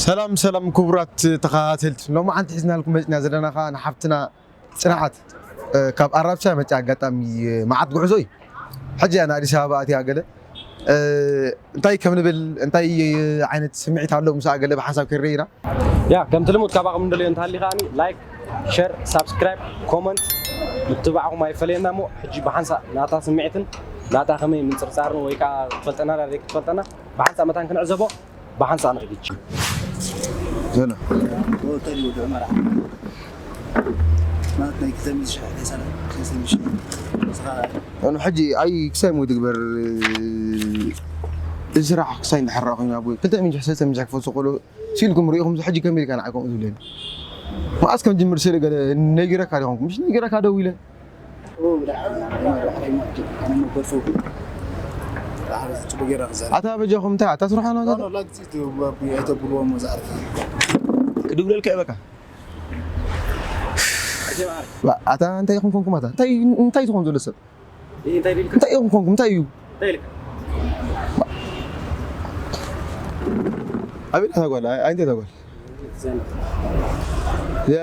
ሰላም ሰላም ክቡራት ተኸታተልቲ፣ ሎማዓንቲ ሒዝናልኩም መፂና ዘለና ከዓ ንሓፍትና ፅንዓት፣ እ፣ ካብ ኣራብሳ መፂኣ። ኣጋጣሚ፣ እ፣ መዓት ጉዕዞ እዩ። ሕጂ እያ ንኣዲስ ኣበባ ኣትያ። ገለ፣ እ፣ እንታይ ከም ንብል፣ እንታይ ዓይነት ስምዒት ኣሎ ምስኣ ገለ ብሓንሳብ ክንርኢ ኢና። ያ፣ ከምቲ ልሙድ ካባኹም እንደልዮ እንተሃልዩ ከዓኒ ላይክ፣ ሸር፣ ሳብስክራይብ፣ ኮመንት ምትባዕኹም ኣይፈለየና እሞ፣ ሕጂ ብሓንሳእ ናታ ስምዒትን ናታ ከመይ ምንፅርፃርን ወይ ከዓ ክትፈልጠና ዳርጋ ክትፈልጠና ብሓንሳእ መታን ክንዕዘቦ። ብሓንሳእ ንኽግጭ። ዘና። ሆቴል ወዲ ዑመራ። ማለት ናይ ክልተ ሚእቲ ሺሕ፣ ናይ ሰላ-፣ ክልተ ሚእቲ ሺሕ። ንስኻ ኣነ ሕጂ ኣይ ክሳይ ሞ ትግበር፣ እዚ ስራሕ ክሳይ እንድሕር ኮይኑ ኣብ ክልተ ሚእቲ ሺሕ፣ ሰለስተ ሚእቲ ሺሕ ክፈልሶ ከሎ ሲልኩም ርኢኹም፣ ሕጂ ከመይ ኢልካ ንዓይ ከምኡ ትብለኒ? መዓስ ከም ጅምር ስለ ገለ ነጊረካ ዲኹም? ምሽ ነጊረካ ደው ኢለ። ኣታ በጃኹም እንታይ ኣታ ስርሖ ነው? ክድውለልካ ይበቃ። ኣታ እንታይ ኢኹም ኮንኩም? ኣታ እንታይ፣ እንታይ ትኾን ዘሎ ሰብ? እንታይ ኢኹም ኮንኩም? እንታይ እዩ? ኣቤት ኣታ ጓል፣ ኣይ፣ እንታይ እታ ጓል? ያ።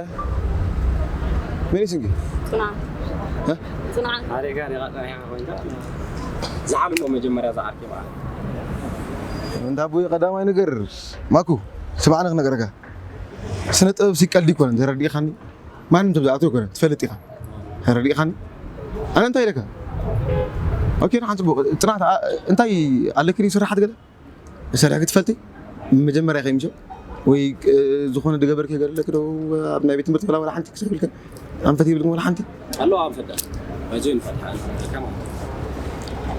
መን እዩ ስምኪ? ጽንዓት። እ? ጽንዓት። ኣሬጋ፣ ኣሬጋ፣ ጸኒሓ ኮይንካ። ዝዓብሎ መጀመርያ ዝዓርኪ ማለት። እንዳ ኣቦይ ቀዳማይ ነገር፣ ማኩ፣ ስማዕኒ ክነግረካ። ስነ ጥበብ ሲ ቀልዲ ይኮነን፣ ተረዲእካኒ? ማንም ሰብ ዝኣትዎ ይኮነን፣ ትፈልጥ ኢኻ። ተረዲእካኒ? ኣነ እንታይ ኢለካ? ኦኬ፣ ንሓን ጽቡቕ። ጽንዓት፣ ኣ-፣ እንታይ ኣለኪ ድዩ ስራሓት ገለ? ሰሪሕኪ ትፈልጢ? መጀመርያ ከይምሾ ወይ፣ እ፣ ዝኾነ ድገበርኪ ገለ ኣለኪ ዶ? ኣብ ናይ ቤት ትምህርቲ ወላ፣ ወላ ሓንቲ ክሰብ ኢልከ? ኣንፈት ይብልኩም ወላ ሓንቲ? ኣለዋ ኣንፈት። ባይዞ ይንፈት ሓል። ከማ።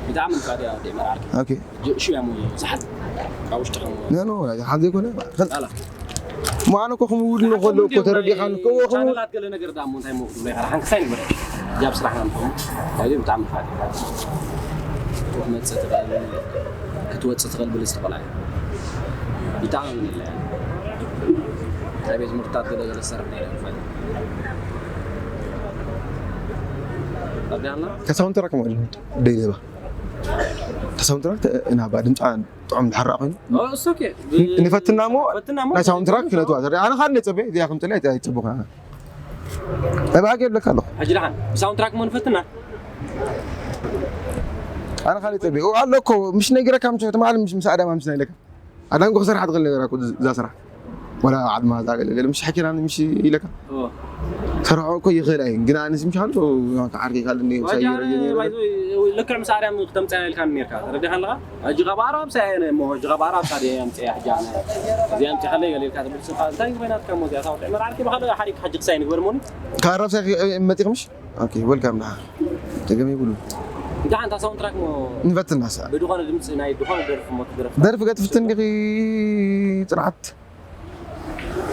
ብጣዕሚ ንፋድ እያ ደይ መርዓልኪ። ኦኬ። ጅ-፣ ሽው ያሞ ዝሓል። ካብ ውሽጢ ከም ኖ፣ ኖ፣ ሓን ዘይኮነ። ኸል-፣ ኣላ። እሞ ኣነ እኮ ከምኡ ውድኖ ከሎ እኮ ተረዲኻኒ እኮ፣ እዎ ከምኡ ቻነላት ገለ ነገር ደኣ እሞ እንታይ እሞ ክብሎ ይኽእል? ሓንክሳይ ንግበር። ያብ ስራሕና ንኾኑ። ባይዞ ብጣዕሚ ንፋድ። ክትመጽእ ትኽእል፣ ክትወጽእ ትኽእል ብልጽቲ ቆልዓ እያ። ብጣዕሚ ምን ኢለ እያ። ናይ ቤት ትምህርትታት ገለ ገለ ዝሰርሕ ነይረ ንፋድ። ረዲኣና? ከሳውን ትራክ ማለት ደይደባ። ከሳውን ትራክ እና ባድምጻ ጥዑም ድሕር ኮይኑ። ኦ፣ it's okay። ን-፣ ንፈትና እሞ ፈትና እሞ ናይ ሳውንድ ትራክ ክነትዋ ዘርኢ። ኣነ ካልእ ነጸበ፣ እዚኣ ከምጽለይ ኣይጸበኹ። እባክህ የብለካ ኣለኹ። ሕጂ ደሓን፣ ብሳውንድ ትራክ እሞ ንፈትና። ኣነ ካልእ ጸበ። ኦ፣ ኣሎ እኮ፣ ምሽ ነጊረካ፣ ምሽ ትማል፣ ምሽ ምስ ኣዳማ፣ ምሽ ናይለካ። ኣዳም እኮ ክሰርሓ ትኽእል ነገር እኮ እዛ ስራሕ። ወላ ዓድማ እዛ ገለ ገለ፣ ምሽ ሓኪራን፣ ምሽ ኢለካ። ኦ። ሰርሖ እኮ ይኽእል ኣይ፣ ግን ኣነስ ምሽ ኣሉ፣ ዓርኪ ካልእ እንደ ዋጃ ሳይረ ኣነ፣ ገለ። ባይዞ፣ ልክዕ ምስ ኣዳም ክተምጽኣ ኢልካ ነርካ። ተረዲኻ ኣለኻ? ሕጂ ካብ ኣራብሳ እየ እሞ፣ ሕጂ ካብ ኣራብሳ ድየ ኣምጽኣ ሕጂ ኣነ? እዚኣ ኣምጺኣለይ ገለ ኢልካ ትብል ስኻ፣ እንታይ ኮይናትካ እሞ እዚኣ? ታውቂ መርዓልኪ ብኻልእ ሓሪክ ሕጂ ክሳይ ንግበር እሞኒ? ካብ ኣራብሳ መጺኹምሽ? ኦኬ፣ ዌልካም፣ ደሓን። ጸገም የብሉን። እንታይ ሓንታ ሳውንድ ትራክ እሞ ንፈትን ናሳ። ብድኾነ ድምጺ ናይ ድኾነ ደርፊ እሞ ትደርፍ። ደርፊ ገትፍትን ዲኺ ጽንዓት?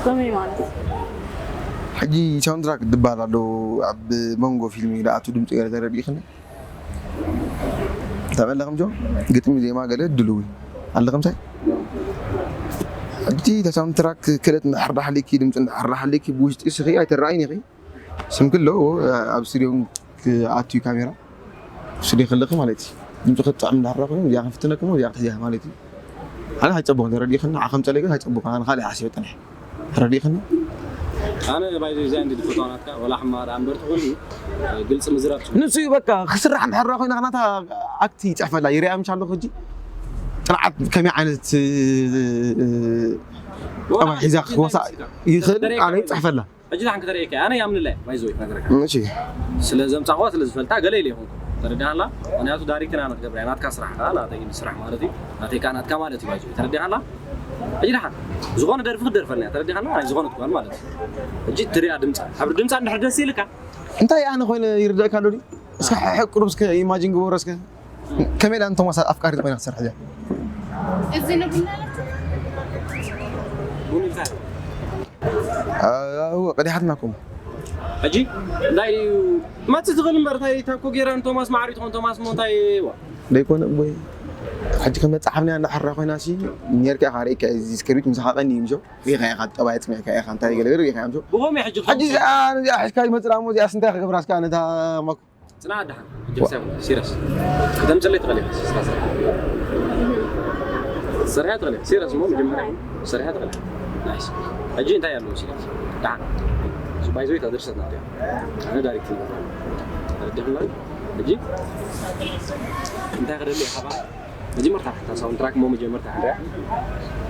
ከመይ ማለት? ሕጂ ሳውንድ ትራክ ዝበሃል ኣሎ፣ ኣብ መንጎ ፊልም ኢለ ኣቱ ድምጺ ገለ ተረዲእኽኒ? ተመለኽም ጆ? ግጥሚ ዜማ ገለ ድልዊ ኣለኽም ሳይ? ሕጂ እታ ሳውንድ ትራክ ክለት እንድሕር ዳሕሊኪ፣ ድምፂ እንድሕር ዳሕሊኪ፣ ብውሽጢ ስኺ ኣይተረኣይን ኢኺ። ስምኪ ኣለዎ ኣብ ስቱድዮ ክኣቱ እዩ ካሜራ። ስቱድዮ ከለኺ ማለት እዩ። ድምፂ ክትጥዕም እንድሕር ኮይኑ፣ እዚኣ ክንፍትነኩም፣ እዚኣ ክትሕዚያ ማለት እዩ። ኣነ ኣይፀቡቕን፣ ተረዲእኽኒ፣ ንዓኸም ፀለይ ግን ኣይፀቡቕን። ኣነ ካልእ ሓሲበ ጠኒሐ። ተረዲእኽኒ? ኣነ ባይዘ እዚኣ እንዲ ዝፈትዋ ናትካ፣ ወላ ሕማቕ ደኣ እምበር፣ ትኹን እዩ፣ ግልፂ ምዝራብ ትኹን። ንሱ እዩ በቃ፣ ክስራሕ እንድሕር ኮይና፣ ናታ ኣክት ይፅሕፈላ፣ ይሪኣ ምሽ ኣለኹ ሕጂ። ጥንዓት ከመይ ዓይነት፣ እ፣ እ፣ ጠባይ ሒዛ ክትወሳ ይኽእል፣ ኣነ ይፅሕፈላ። ሕጂ ንሓን ክተርእየካ እየ። ኣነ ያምንላ እየ፣ ባይዘወይ ክነግረካ። እሺ። ስለ ዘምጻኹዋ ስለ ዝፈልጣ ገለ ኢለ ይኹን። ተረዳሃላ? ምኽንያቱ ዳይሬክተር ኣነ ክገብራ እየ፣ ናትካ ስራሕ ከኣ ናተይ ስራሕ ማለት እዩ። ናተይ ከኣ ናትካ ማለት እዩ፣ ባይዘወይ። ተረዲኻላ? ሕጂ ደሓን ዝኾነ ደርፊ ክትደርፈልና እያ። ተረዲኻላ? ናይ ዝኾነት ጓል ማለት እዩ። ሕጂ ትሪኣ ድምጻ። ሕብሪ ድምጻ እንድሕር ደስ ኢልካ። እንታይ ኣነ ኮይነ ይርደእካ ኣሎ ድዩ? እስከ ሕሕ ቁሩብ እስከ ኢማጂን ግበሮ እስከ። ከመይ ኢላ ንቶማስ ኣፍቃሪት ኮይና ክትሰርሕ እያ? እዚ ንቡና ኣለካ? ቡን ኢልካ? አ-፣ እወ፣ ቀዲሓትና እኮ። ሕጂ እንታይ ድዩ? መጽእ ትኽእል እምበር፣ እንታይ ታኮ ጌራ ንቶማስ ማዕሪ ትኾን፣ ቶማስ እሞ እንታይ ዋ? ደይኮነ እቦይ። ሕጂ ከም መጽሓፍና እንዳሕራ ኮይና ሲ፣ ኔርካ ኢኻ ርኢካ፣ እዚ ስክሪፕት ምሳኻ ቀኒ እዩ፣ ምሾ? ርኢኻ ኢኻ፣ ጠባይ ኣጽሚዕካ ኢኻ፣ እንታይ ገለ ገለ ርኢኻ እዮም፣ ምሾ? ብኸመይ ሕጂ ሕጂ ክትኾን? እዚኣ፣ እዚኣ ሒዝካ ይመጽእ እሞ፣ እዚኣ ስንታይ ክገብራ እስካ፣ ነታ ማኩ? ጽናሕ ደሓን፣ ሕጂ ክሳብ ሲረስ። ከተምጽለይ ትኽእል ኢኻ፣ ስራ ስራሕ። ትሰርሕያ ትኽእል ኢኻ፣ ሲረስ እሞ መጀመርያ ይኹን፣ ትሰርሕያ ትኽእል ኢኻ። ናይስ። ሕጂ እንታይ ኣሎ መሲለኪ? ደሓን። እዚ ባይዘይ እታ ድርሰት ናትያ። ኣነ ዳይሬክት ንገብራ። ተረዲኽና? ሕጂ እንታይ ክደሊ ኢኻ? መጀመርታ እታ ሳውንድ ትራክ እሞ መጀመርታ ክንሪኣ።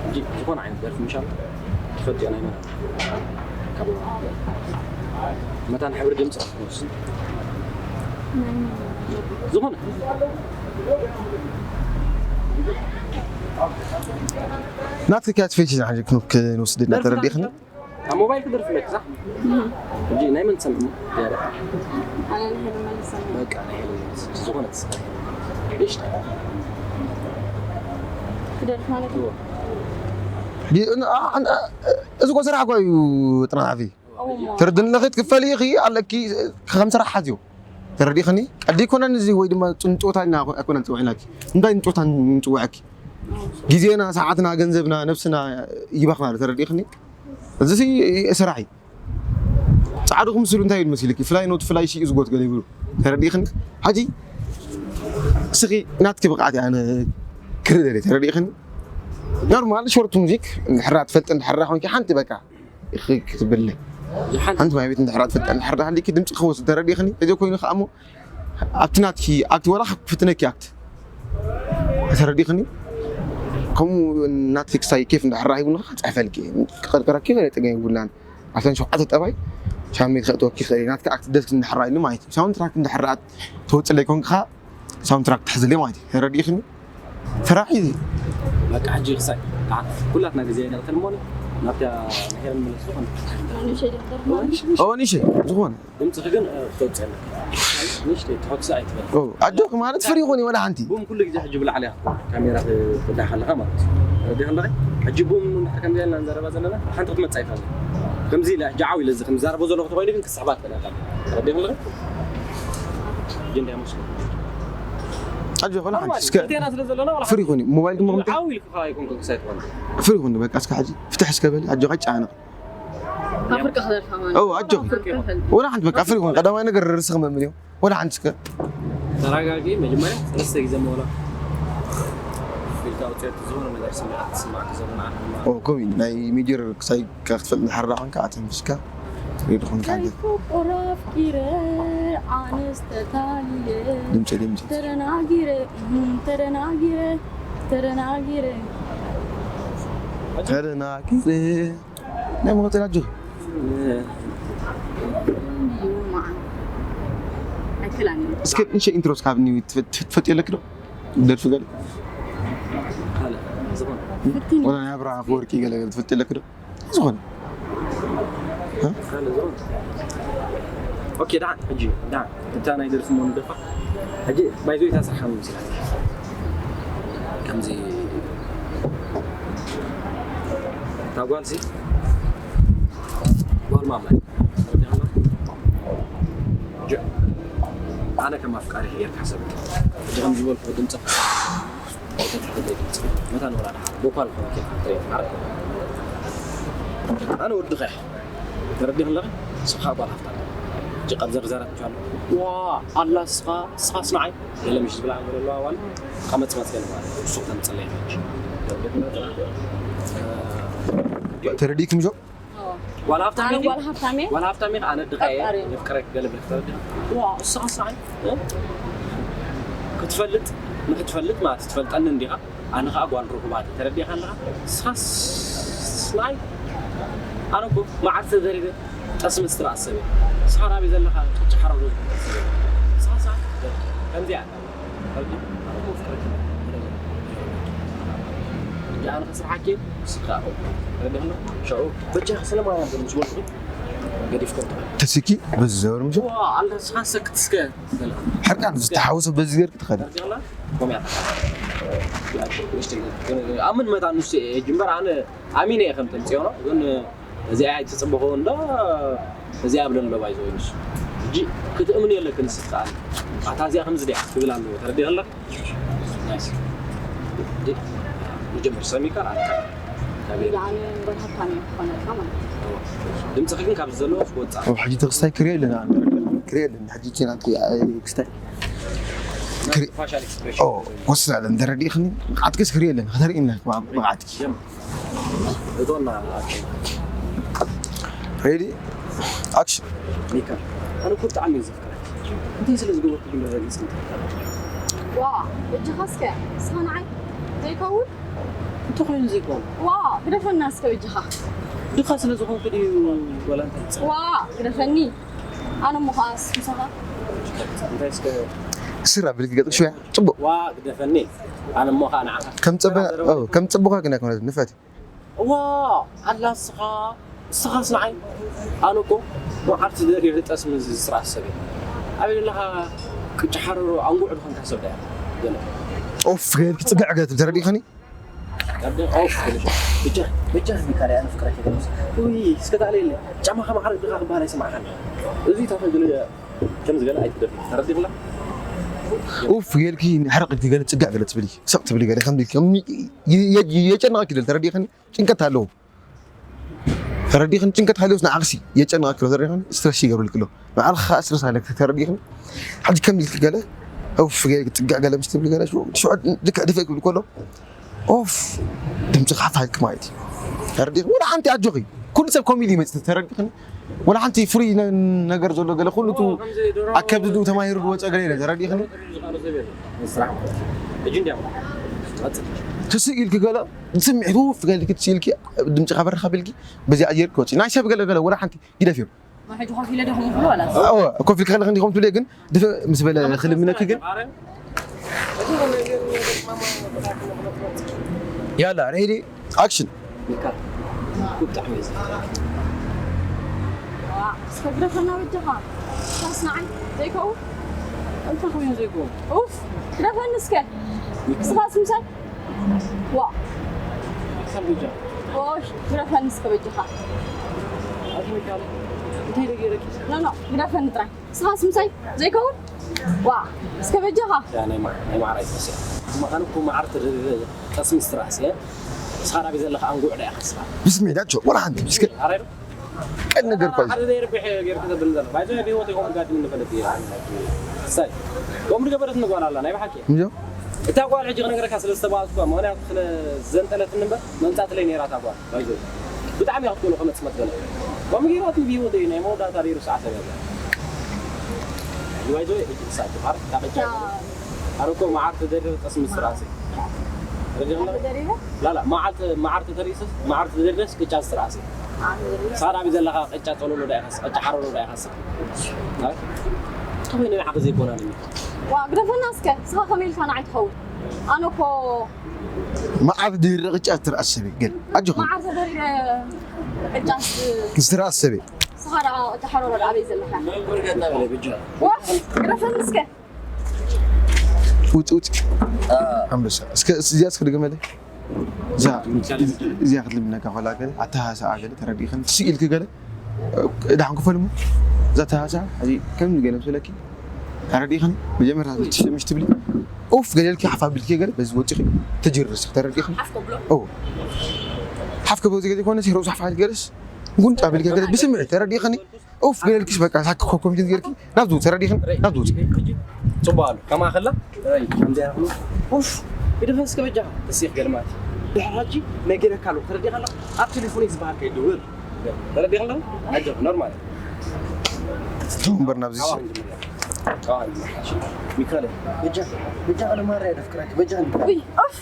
ሕጂ ዝኾነ ዓይነት ደርፊ ምሻል ትፈልጥዮ ናይ መን? ካብ መታን ሕብሪ ድምፂ ክትወስድ። ዝኾነ ናትኪ ከኣ ትፈትዪ ዝሓጀ ክንወስድ ኢና ደርፍታት ተረዲኽኒ? ኣብ ሞባይል ክደርፍ ኣለኪ፣ ሳሕ? ሕጂ ናይ መን ትሰምዒ? ያዳ። ኣነ ናይ ሄለን መለስ እሰምዕ። በቃ፣ ናይ ሄለን መለስ። ዝኾነ ትስራሕ። እሺ። ክደርፍ ማለት እዩ። እዎ። ዲ-፣ ን-፣ ኣ-፣ ን-፣ ኣ-፣ እዚ እኮ ስራሕ እኮ እዩ፣ ጥናት ሓፊ። እዎ፣ እሞ። ትርድን ለኺ ትክፈሊ ኢኺ ኣለኪ፣ ከም ስራሕ ሓዝዮ። ተረዲኽኒ? ቀዲ ኣይኮነን እዚ ወይ ድማ ንጥወታ ኢና ኣይኮነን ንጽውዕ ኢልናኪ። እንታይ ንጥወታ ንጽውዐኪ? ግዜና፣ ሰዓትና፣ ገንዘብና፣ ነብስና ይባኽናሉ። ተረዲኽኒ? እዚ ሲ ስራሕ እዩ። ጻዕዱ ክምስሉ እንታይ ይብል መሲልኪ? ፍላይ ኖት ፍላይ ሺ ዝጎት ገለ ይብሉ። ተረዲኽኒ? ሕጂ እስኺ ናትኪ ብቕዓት እየ ኣነ ክርኢ ደልየ። ተረዲኽኒ? ኖርማል ሾርት ሙዚክ እንድሕራ ትፈልጢ እንድሕራ ኮንኪ ሓንቲ በቃ ኢኺ ክትብሊ። ሓንቲ ማይ ቤት እንድሕራ ትፈልጢ እንድሕራ ሃሊኪ ድምፂ ክወስድ ተረዲኽኒ? እዚ ኮይኑ ከኣ እሞ ኣብቲ ናትኪ ኣክት ወላ ክፍትነኪ ኣክት ተረዲኽኒ? ከምኡ ናትኪ ክሳይ ኬፍ እንድሕራ ሂቡኒ ከኣ ክፅሕፈልኪ። ክቐርቅረኪ ገለ ፀገም የብላን። ዓሰርተ ሸውዓተ ጠባይ ሻመይ ክእትወኪ ይኽእል እየ። ናትኪ ኣክት ደስ እንድሕራ ኢሉ ማለት እዩ። ሳውንድ ትራክ እንድሕራ ትወፅለይ ኮንኪ ከኣ ሳውንድ ትራክ ትሕዝለይ ማለት እዩ። ተረዲእኽኒ? ስራሕ እዩ። በቃ ሕጂ ክሳይ፣ ኣ፣ ኩላትና ግዜ ንቕትል እሞ ናብታ ንሄለን መለስ ዝኾነ። ኦ፣ ንእሽተይ ዝኾነ። ድምፅኺ ግን፣ እ፣ ክተውፅእ ኣለኪ። ንእሽተይ ትሕጉሲ ኣይትበል። ኦ፣ ኣጆኺ ማለት ፍሪ ይኹን ወላ ሓንቲ። ቡም ኩሉ ግዜ ሕጂ ብላዕሊ እያ ካሜራ ክዳ ከለኻ ማለት እዩ። ተረዲእኺ ኣለኺ? ሕጂ ቡም እንድሕር ከምዚ ኢልና ንዛረባ ዘለና፣ ሓንቲ ክትመፅእ ኣይትኽእልን። ከምዚ ኢላ ሕጂ ዓው ኢለ እዚ ክዛረቦ ዘለኹ ተኾይኑ ግን ክስሕባ ትኽእል እያ። ተረዲእኺ ኣለኺ? ሕጂ እንታይ መስሎ? ኣጆኺ ወላ ሓንቲ እስከ ክልቴና ስለ ዘለና ዋላ ፍሪ ሓንቲ። ይኹን፣ ሞባይል ድማ ዓው ኢልኪ ከኣ ኣይኮንኩን ክሳይ ትኾኒ። ፍሪ ይኹን፣ በቃ እስከ ሕጂ ፍትሕ እስከ በሊ፣ ኣጆኺ ኣይጨናነቕ። ካብ ፍርቂ ክደርፋ ማለት ኦ፣ ኣጆኺ። ካብ ፍርቂ ክደርፋ። ወላ ሓንቲ በቃ ፍሪ ይኹን፣ ቀዳማይ ነገር ርእስኺ መምን እዩ። ወላ ሓንቲ እስከ። ተረጋጊ፣ መጀመርያ ሰለስተ ግዜ መውላ። ኢልካ ኣውፅኦ፣ ዝኾነ ነገር ስምዒት ክስማዕኪ ዘሎ ንዓኺ ድማ። ኦ፣ ከምኡ እዩ። ናይ ሜጀር ክሳይ ክትፈልጥ እንድሕር ደኣ ኮንካ፣ ኣተንፊስካ ትሪኦ ዶ ኮንካ? ከይፍቅር ኣፍቂረ ኣነስ ተታሊለ ድምፂ፣ ድምፂ። ተደናጊረ፣ እም፣ ተደናጊረ፣ ተደናጊረ። ተደናጊረ። ናይ መቐጸል ኣጆኺ። እዩ መዓት። ኣይክላን እዩ። እስከ ንእሽተይ ኢንትሮ እስካብ እኒ ትፈ-፣ ትፈ-፣ ትፈልጥዮ ኣለኪ ዶ? ደርፊ ገለ? ካልእ ዝኾነ። ወላ ናይ ኣብርሃም ኣፈወርቂ ገለ ገለ ትፈልጥዮ ኣለኪ ዶ? ዝኾነ። እ? ካልእ ዝኾነ። ኦኬ፣ ደሓን፣ ሕጂ፣ ደሓን። እታ ናይ ደርፊ እሞ ንደፋ። ሕጂ፣ ባይዞ እታ ስራሕ ከመይ መሲላትኪ? ከምዚ፣ እታ ጓልሲ፣ ጓል ማማ እያ። ጀ-፣ ኣነ ከም ኣፍቃሪ ጌርካ ሓሰብ። ሕጂ ከም ዝበልኩ ድምፂ መታን ወላ ደሓር ቦኳል ኮነ ኬፍ ትሬት ዓርክ። ኣነ ወድኻ እየ። ተረዲእኺ ኣለኺ? ንስኻ ጓል ሃፍታ። ሕጂ ካብ ዘርዘረት ምሻሎ። ዋ፣ ኣላ ንስኻ፣ ንስኻስ ንዓይ። ገለ ምሽ ዝብላ ነገር ኣለዋ ዋላ። ካብ መጽመጽ ገለ ማለት። ንሱ ክተምጽለይ ሕጂ። ተረዲእኪ ምሾ? ጓል ሃፍታም ኣነ ኢኺ? ጓል ሃፍታም እየ። ጓል ሃፍታም ኢኺ፣ ኣነ ድኻ እየ። ኣፍቃሪ እየ። የፍቅረኪ ገለ ብለኪ ተረዲኻ? ዋ፣ ንስኻስ ንዓይ፣ እ? ክትፈልጥ፣ ንክትፈልጥ ማለት ትፈልጠኒ እንዲኻ? ኣነ ኸኣ ጓል ርኹባት እየ። ተረዲኻ ኣለኻ? ንስኻስ ንዓይ? ኣነ እኮ መዓር ተዘሪበ ጠስሚ ዝትበኣስ ሰብ እየ። ንስኻ ናበይ ዘለኻ? ጭጭ ሓረር ዝብል ሰብ እየ። ንስኻስ ንዓይ? ከምዚኣ እያ። ሕጂ ኣነ ከስርሓኪ፣ ንስኻ ተረዲኽና? ሽዑ በጃ ስለ ማርያም ዘሎ ዝበልኩ ገዲፍኩም ትኸዱ። ተሲኪ በዚ ዘበር ምሽ? ዋ፣ ኣለ ንስኻ ሰክት እስከ። ሕርቃን ዝተሓወሰ በዚ ገርክ ትኸዲ። ተረዲኽና? ኮምያ። ኣምን መታ ንሱ እየ ጅምበር ኣነ ኣሚነ እየ ከም ተምፅኦ ነው፣ ግን እዚኣ ኣይትፅበኾ እንዶ እዚኣ ብለን ዶ ባይዞ ይንሱ። ሕጂ ክትእምን የለክን ንስኻ ኣለ። ኣታ እዚኣ ከምዚ ድያ ክብል ኣለዎ። ተረዲእ ከለኽ? ናይስ። ሕጂ ንጀምር። ሰሚካ ኣለ። ኣነ ጓል ሃብታም እየ ክኾነልካ ማለት እዩ። ድምፅኺ ግን ካብዚ ዘለዎ ክወፃእ። ኣብ ሕጂ ተኽስታይ ክሪኦ ኣለና። ክሪኦ ኣለና። ሕጂ ኪናት ክስታይ። ክሪ-፣ ፋሻል ኤክስፕሬሽን። ኦ፣ ወስድ ኣለን። ተረዲእኽኒ? ብቕዓትክስ ክሪኦ ኣለና። ከተርእየና ብቕዓትኪ። ጀምር። እቶና። ሬዲ፣ ኣክሽን። ሚካ፣ ኣነ እኮ ብጣዕሚ እየ ዘፍቅረካ። እንታይ ስለ ዝገበርኩ ግን ረጋጊጽ? ዋ፣ እጅኻ እስከ፣ እስኻ ንዓይ ዘይከውን? እንታይ ኮይኑ ዘይኮን? ዋ፣ ግደፈና እስከ በጃኻ። ድኻ ስለ ዝኾንኩ ድዩ ዋላ እንታይ? ዋ፣ ግደፈኒ። ኣነ እሞ ኸኣ ምሳኻ። እንታይ እስከ? ስራ ብልክ ገጥሽ ያ ጽቡቅ። ዋ፣ ግደፈኒ። ኣነ እሞ ኸኣ ንዓኻ። ከም ጽበ ከም ጽቡኻ ግን ኣይኮነትን ንፈት። ዋ፣ ኣላ እስኻ፣ እስኻስ ንዓይ። ኣነ እኮ መዓልቲ ደሪረ ጠስሚ ዝስራሕ ሰብ እየ። ኣበይ ዘለኻ? ቅጫ ሓረሮ ኣንጉዕ ዝኾንካ ሰብ ዳያ። ገለ። ኦፍ ገይርክ ጽግዕ ገትብ ተረዲእኽኒ። ቀደ ኦፍ። ብቻ፣ ብቻ ሚካል ኣነ ፍቅረክ ገለ። ውይ፣ እስከ ታለለ። ጫማኻ ማዕረ ድኻ ክበሃል ኣይሰማዕካን። እዚ ታፈ ገለ ከም ዝገለ ኣይትደፍር። ተረዲእኽላ? ኡፍ ገይርኪ ንሕረቕ ኢልኪ ገለ ጽግዕ ገለ ትብሊ፣ ሰቕ ትብሊ ገለ ከም ኢልኪ የጨነቐኪ ገለ ተረዲእኽኒ። ጭንቀት ኣለዎ። ተረዲእኽኒ? ጭንቀት ሃልዮስ ንዓኽሲ የጨንቐኪ ኣሎ። ተረዲእኽኒ? ስትረስ ይገብርልኪ ኣሎ። ንባዕልኺ ኸኣ ስትረስ ኣለኪ። ተረዲእኽኒ? ሕጂ ከም ኢልኪ ገለ ኡፍ ገይርኪ ጽግዕ ገለ ምስ ትብሊ ገለ ሽዑ ልክዕ ድፍእ ክብል ከሎ ኦፍ ድምፅኻ ሓፍ ኢልኪ ማለት እዩ። ተረዲእኽኒ? ወላ ሓንቲ ኣጆኺ። ኩሉ ሰብ ከምኡ ኢሉ ይመጽእ። ተረዲእኽኒ? ወላ ሓንቲ ፍሉይ ነ- ነገር ዘሎ ገለ ኩሉ እቲ ኣብ ከብዱ ተማሂሩ ዝወፀ ገለ የለ። ተረዲእኽኒ? ስራሕ ማለት እዩ። ሕጂ እንዲያው ትቐጽል። ትስእ ኢልኪ ገለ ስምዒት ውፍ ገልኪ ትስእ ኢልኪ ድምፅኻ በርኻ ቢልኪ በዚ ኣየር ክወፅእ ናይ ሰብ ገለ ገለ ወላ ሓንቲ ግደፍዮም። ሕጂ ኮፍ ኢለ ዲኹም ትብሉ ዋላ? ኮፍ ኢልኪ ከለኺ እንዲኹም ትብሉ ግን ድፍእ ምስ በለ ክልምነኪ ግን ያላ ሬዲ ኣክሽን። ሚካ፣ ብጣዕሚ እየ ዘፍቅረካ። እስከ ግደፈና በጃኻ። እስካስ ንዓይ ዘይከውን? እንታይ ኮይኑ ዘይኮን? ኡፍ፣ ግደፈኒ እስከ። እስኻስ ምሳይ? ዋ፣ ሚካ በጃ። ኦሽ፣ ግደፈኒ እስከ በጃኻ። ኣቲ ሚካ፣ እንታይ ደገረኪ? ኖ፣ ኖ፣ ግደፈኒ ጥራይ። እስኻስ ምሳይ ዘይከውን? ዋ፣ እስከ በጃኻ። ያ ናይ ማ-፣ ናይ ማዕረ ኣይትመስል። እሞ ኣነ እኮ ማዕረ ትርር ጠስሚ ስትራስ እየ። ንስኻ ናበይ ዘለኻ ኣንጉዕ ዳ ኢኻ ንስኻ? ብስሜዳቸው ወላ ሓንቲ እስከ ኣራይ ዶ? ቀን ነገር እኳ እዩ። ሓደ ዘይርብሕ ጌርካ ተብል ዘሎ። ባይዘ ብህይወት ይኾን ጋድም ንፈልጥ እየ። ሳይ። ከምኡ ገበረት ንጓል ኣላ ናይ ብሓቂ። እንጆ እታ ጓል ሕጂ ክነግረካ ስለ ዝተባልኩ ምኽንያቱ ስለ ዘንጠለትኒ እምበር መምጻእትለይ ነይራ እታ ጓል። ባይዘ ብጣዕሚ እያ ክትኮኑ ከመጽእ መትገለ። ከምኡ ገይራትኒ ብህይወት እዩ ናይ መወዳእታ ደይሩ ሰዓት እያ። ባይዘ ሕጂ ሳይ ትባር ታበጃ። ኣረ እኮ መዓር ተደሪረ ጠስሚ ስራሴ። ረጀም ተደሪረ? ላላ መዓር ተ-፣ መዓር ተደሪሰ መዓር ተደሪረስ ቅጫ ስራሴ። ሳራ ቢዘለኻ ቅጫ ጸሎሎ ዳይኻስ ቅጫ ሓሮሎ ዳይኻስ። ኣይ ተኾይነ ሓገዝ ይኮና። ዋ፣ ግደፈና እስከ። ንስኻ ከመይ ኢልካ ንዓይ ትኸውን? ኣነ እኮ መዓር ድርቕ ጫ ትርኣስ ሰብ ግን ኣጆኹም። መዓር ተደሪረ ቅጫስ ዝትርኣስ ሰብ ንስኻ ደኣ ቅጫ ሓሮሎ ደኣ ኣበይ ዘለኻ? ብጃ ዋ፣ ግደፈኒ እስከ። ውጥ ውጥ ኣንበሳ እስከ እዚኣ እስከ ድገመለይ። እዛ እዚኣ ክትልምነካ ከላ ገለ ኣተሃሳኣ ገለ ተረዲእኽን ስኢልኪ ገለ ዳሕን ክፈልሙ እዛ ተሃሳ እዚ ከም ገለ ምስለኪ ተረዲእኽን መጀመርታ ትሽ ምሽ ትብሊ ኡፍ ገለልኪ ሓፍ ኣቢልኪ ገለ በዚ ወፂኺ ተጅርር እስኪ ተረዲእኽን። ሓፍ ከብሎ። ኦ ሓፍ ከብሎ ዝገዜ ኮነ ሲ ርእሱ ሓፍ ገለስ ጉንጫ ቢልኪ ገለ ብስምዒት ተረዲእኽኒ። ኡፍ ገለልኪስ በቃ ሳክ ኮኮም ጌርኪ ናብዚ ውፅ ተረዲእኽን ናብዚ ውፅ። ጽቡቅ ኣሎ ከማ ከላ ከምዚ ያኽሉ ኡፍ ግደፈ እስከ በጃኻ ተሲኽ ገልማት ድሕር ሕጂ ነጊረካ ኣለኹ። ተረዲእኻ ኣለኻ? ኣብ ቴሌፎን እዩ ዝበሃልካ ይደውል። ተረዲእኻ ኣለኻ? ኣጆኻ ኖርማል። ተወንበር ናብዚ ሚካኤል በጃ በጃ ኣነ ማራ የደፍቅረክ በጃ ውይ ኡፍ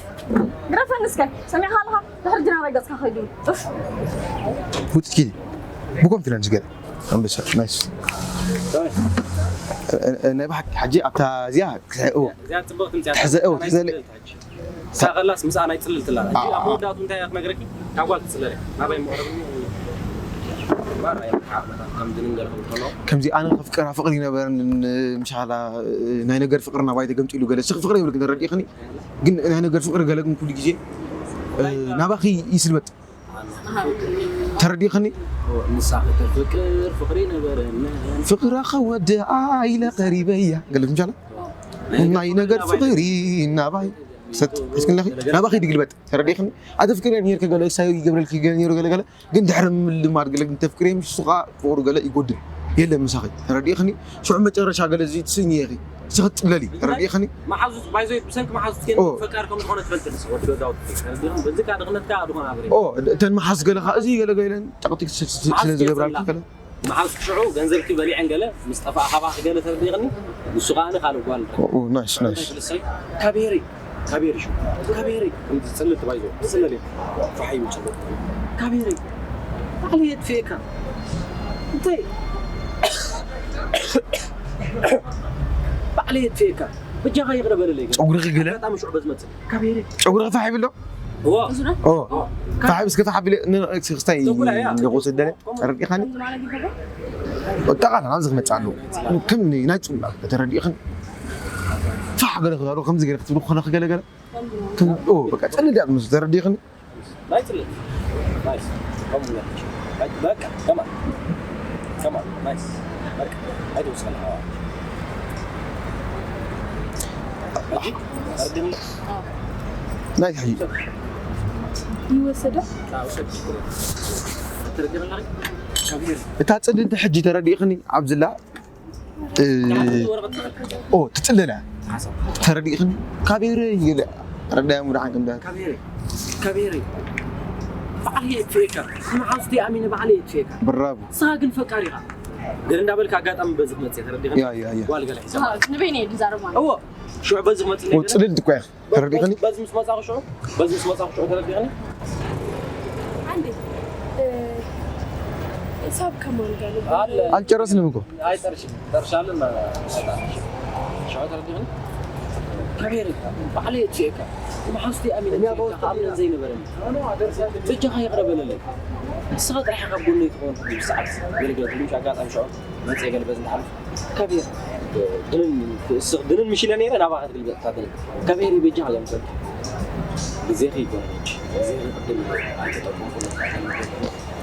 ግረፈኒ እስከ ሰሚዕኻ ኣለኻ? ድሕር ጅናባይ ገጽካ ከይዱ ኡፍ ውጥኪ ብኮንፊደንስ ገለ ኣንበሳ ናይስ። ናይ ብሓቂ ሕጂ ኣብታ እዚኣ ክሳይ እዎ እዚኣ ጽብቕቲ ምጽኣ ሕዘ እዎ ትዘለ ሳኸላስ ምስኣ ናይ ጽልል ትላል ኣብ መወዳቱ እንታይ ክትነግረኪ ካብ ጓል ትጽለለ ናባይ መቕረብ ማራ ከም ድንገር ክብል ከሎ ከምዚ ኣነ ከፍቅራ ፍቅሪ ይነበረን ምሻላ ናይ ነገር ፍቅሪ ናባይ ተገምጢሉ ገለ ስኽ ፍቅሪ ይብልክ ተረዲእኽኒ። ግን ናይ ነገር ፍቅሪ ገለ ግን ኩሉ ግዜ ናባኺ ይስልበጥ ተረዲእኽኒ። ንሳ ከተፍቅር ፍቅሪ ነበረን ፍቅራ ከወድኣ ኢለ ቀሪበያ ገለ ምሻላ ናይ ነገር ፍቅሪ ናባይ ሰጥ እስክንለኺ ናባኺ ድግልበጥ ተረዲእኽኒ። ኣተፍቅሪ ኔርክ ገለ ሳይ ይገብረልኪ ገለ ኔሩ ገለ ገለ ግን ድሕሪ ምልማድ ገለ ግን ተፍቅሪ ምሽ ሱኻ ፍቅሩ ገለ ይጎድል የለ ምሳኺ ተረዲእኽኒ። ሽዑ መጨረሻ ገለ እዚ ትስኝ ኢኺ እዚ ክጽለል እዩ። ተረዲእኽኒ? መሓዙት ባይዞ ብሰንኪ መሓዙት ከ ኦ። ፈቃር ከም ዝኾነ ትፈልጥ ንስ ወዲ ገዛውቲ ተረዲእኽኒ? በዚ ካ ድኽነት ካ ድኾነ ኣብሬ ኦ እተን መሓዝ ገለ ከዓ እዚ ገለ ገለን ጨቕጢ ስለ ዝገብራልካ ከለ መሓዝ ሽዑ ገንዘብኪ በሊዐን ገለ ምስ ጠፋእ ካባኺ ገለ ተረዲእኽኒ? ንሱ ከዓ ካልእ ጓል ኦ ናይስ ናይስ ልሰይ ካቤሪ ካቤሪ ሹ ካቤሪ ከምዚ ዝፅልል ትባይዞ ዝፅልል እዩ። ፋሕ ይብል ፅልል ካቤሪ ባዕለይ የጥፍኤካ እንታይ ባዕለይ የጥፍኤካ በጃኻ ይቕረ በለለይ። ጨጉርኺ ገለ ኣጋጣሚ ሽዑ በዝመፅእ ካቤሪ ጨጉርኺ ፋሕ ይብል ዶ እዎ ኦ ፋሕ እስከ ፋሕ ቢለ ክስታይ ክወስድ ደለ ተረዲእኻኒ ጠቃላ ናብዚ ክመፅእ ኣለዎ ከም ናይ ፅላ ተረዲእኽን ፋሕ ገለ ክዛሩ ከምዚ ገለ ክትብል ክኾነ ክገለገለ በቃ ፅልል ያሉ ምስ ተረዲእኽን ናይ ፅልል ናይስ ከምኡ በቃ ከማ ከማ ናይስ በቃ ኣይትወስኸና ሕጂ ኣርድኒ ናይ ሕጂ ይወሰዶ እታ ፅልልቲ ሕጂ ተረዲእኽኒ ኣብዝላ ኦ ትፅለላ ተረዲእኽኒ ካቤረ ይለ ረዳያ ሙዳዓን ከምዳ ካቤረ ካቤረ ባዕለይ የጥፍኤካ ንሓውስቲ ኣሚነ ባዕለይ የጥፍኤካ ብራቡ ንስኻ ግን ፈቃሪኻ ገለ እንዳበልካ ኣጋጣሚ በዚ ክመፅእ ተረዲእኽኒ ያ ያ ያ ጓል ገለ ሒዛ ንበይነ እዩ ዝዛረብ ማለት እዎ ሽዑ በዚ ክመፅእ ኦ ፅልልቲ እኮ ኢኻ ተረዲእኽኒ በዚ ምስ መፃኹ ሽዑ በዚ ምስ መፃኹ ሽዑ ተረዲእኽኒ عندي حساب كمان قالوا ኣለ ኣልጨረስንም እኮ ኣይጠርሽን ጠርሻለን ሽዑ ተረዲእኽኒ ካቤረ ባዕለይ የጥፍኤካ ንሓውስቲ ኣሚነ ኣሚነን ዘይነበረኒ በጃኻ ይቕረ በለለይ ንስኻ ጥራሕ ካብ ጎነይ ትኸውን ብሰዓት ገለገለ ትንሽ ኣጋጣሚ ሽዑ መፅእ ገለ በዚ እንዳሓለፍ ካቤር ድንን ምሽለ ነይረ ናባኻ ትግልበጥካ ድንን ካቤር በጃኻ እዮም ሰብ ግዜኺ ይኮነ ግዜኺ ቅድም ኣይተጠቀምኩ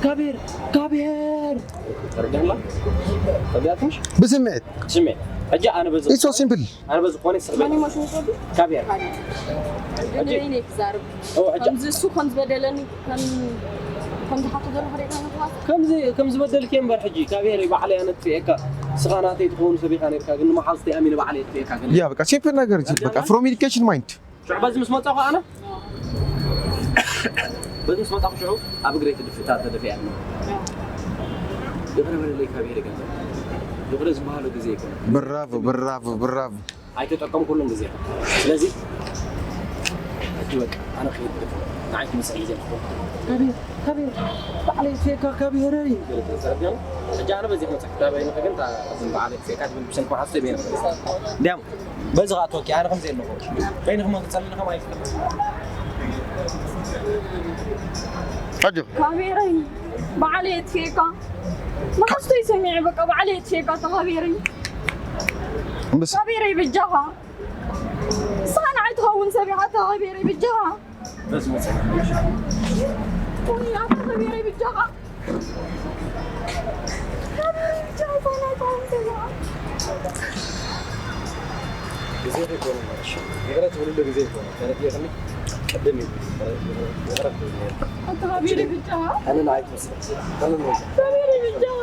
ካቤር ካቤር ተረዳላ ተረዳትሽ ብስምዒት ስሜ ሕጂ ኣነ በዚ ኢትስ ሶ ሲምፕል ኣነ በዚ ኮነ ስርበ ካቤር ንበይነ ክዛረብ ኦ ሕጂ ከምዚ እሱ ከም ዝበደለኒ ከም ከም ዝሓቶ ዘሎ ክሪእካ ምትዋት ከምዚ ከም ዝበደልክ እምበር ሕጂ ካቤር ባዕለይ ኣነ ጥፍኤካ ስኻ ናተይ ትኸውን ሰቢኻ ነርካ ግን ንመሓዙተይ ኣሚነ ባዕለይ ጥፍኤካ ግን ያ በቃ ሲምፕል ነገር እዩ በቃ from education mind ሽዑ በዚ ምስ መጻኹ ኣነ በዚ ምስ መጻኹ ሽዑ ኣብ እግረይ ትድፍታ ተደፊኣ ይቕረ በለለይ ካቤር ገንዘብ ይቕረ ዝበሃሎ ግዜ ይኮነ ብራቮ ብራቮ ብራቮ ኣይተጠቀምኩሉን ግዜ ስለዚ ሕጂ በቃ ኣነ ክይድ ንዓይ ክምስል ግዜ ትኾን ካቤር ካቤር ባዕለይ ፌካ ካቤረይ ሕጂ ኣነ በዚ ክመፅእ ክዳበይ ንኸግን እታ ዝም በዓለይ ፌካ ትብል ብሰንኪ መሓዝተይ ቤነ እንዲያም በዚ ከዓ ተወኪ ኣነ ከምዚ ኣለኹ በይንኹም ክፀልኒ ከም ኣይፍቅር ኣጆ ካሜረይ ባዕለይ የጥፌካ መሓዝተይ ሰሚዐ በቃ ባዕለይ የጥፌካ ተኻቤረይ እምብስ ካቤረይ በጃኻ ንስኻ ንዓይ ትኸውን ሰሚዓቶ ካቤረይ በጃኻ በዚ መፅእ ወይ ኣታ ካቤረይ በጃኻ ካቤረይ በጃኻ ንስኻ ንዓይ ትኸውን ሰሚዓ ግዜ ዘይኮነ ማለት እዩ። ይቕረ ትብልሉ ግዜ ይኮነ። ተረዲእኽኒ? ቅድም እዩ። ይቕረ ትብል ነይሩ። ኣታ ካቤረይ በጃኻ ኣነ ንዓይ ትመስል። ኣነ ንወይ። ካቤረይ በጃኻ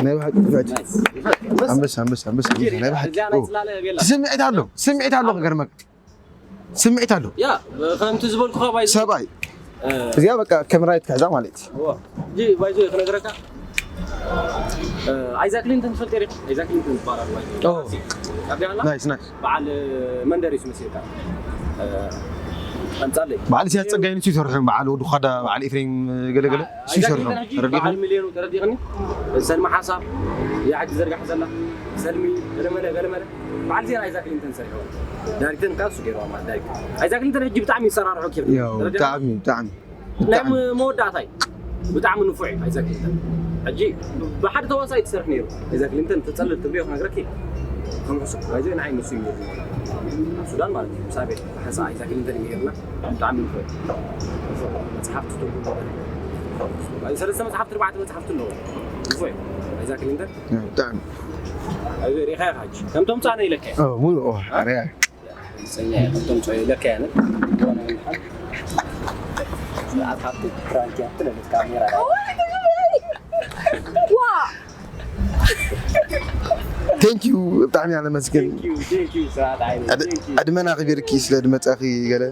ናይ ብሓቂ ይፈዕድ ናይስ። ኣንበሳ ኣንበሳ ኣንበሳ ኣንበሳ ናይ ብሓቂ እዚኣ ናይ ፅላለ ቤላ። ስምዒት ኣሎ ስምዒት ኣሎ ክገርመክ ስምዒት ኣሎ ያ ከምቲ ዝበልኩኻ ባይ ሰብኣይ እዚኣ በቃ ከም ራይት ክሕዛ ማለት እዩ እዋ፣ እዚ ባይዞ ክነግረካ እ፣ ኣይዛክ ሊንተን ትፈልጥ ዲኻ? ኣይዛክ ሊንተን ዝበሃል ኣሎ ባይዞ ኦ። ኣቢያላ ናይስ ናይስ በዓል መንደር እዩ መስልካ እ፣ ኣምጻለይ በዓል ሲያስ ጸጋይ ንሱ ይሰርሑ በዓል ወዲ ኻዳ በዓል ኤፍሬም ገለገለ እሱ ይሰርሑ ኣይዛክ ሊንተን ሕጂ ረዲኹም በዓል ሚልዮኑ ተረዲእኽኒ? ሰልሚ ሓሳብ እያ ሕጂ ዘርጋሕ ዘላ ሰልሚ ገለመለ ገለመለ በዓል ዜና ኣይዛክ ሊንተን ሰሪሕዎ ዳይሬክተር ከዓ እሱ ገይርዋ ማለት ዳይሬክተር ኣይዛክ ሊንተን ሕጂ ብጣዕሚ ይሰራርሑ ኪ ያው ብጣዕሚ ብጣዕሚ ናይ መወዳእታ እዩ ብጣዕሚ ንፉዕ እዩ ኣይዛክ ሊንተን ሕጂ ብሓደ ተዋሳኢ ትሰርሕ ነይሩ ኣይዛክ ሊንተን ትፀልል ትብልዮ ክነግረኪ ከምሕሱ ኣይዘ ንዓይ ንሱ እዩ ሱዳን ማለት እዩ ምሳቤ ሓንሳ ኣይዛክ ሊንተን እዩ ነይርና ብጣዕሚ ንፉዕ እዩ መፅሓፍ ትትርጉም ሰለስተ መፅሓፍቲ ኣርባዕተ መፅሓፍቲ ኣለዎ ንፉዕ እዩ ኣይዛክ ሊንተን ብጣዕሚ ኣይዘ ሪኢኻ ኢኻ ሕጂ ከምቶም ፃነ ኢለካ ኦ ሙሉ ኦ ኣረያ ሰኛ ከምቶም ፃነ ኢለካ ያነ ስርዓት ሃብቲ ፕራንክ ያትለለት ካሜራ ዋ Thank you ብጣዕሚ ኢና ነመስግን። Thank you, thank you፣ ስርዓት ዓይነ። ዕድ- ዕድመና ኣኽቢርኪ ስለ ድመጻኺ ገለ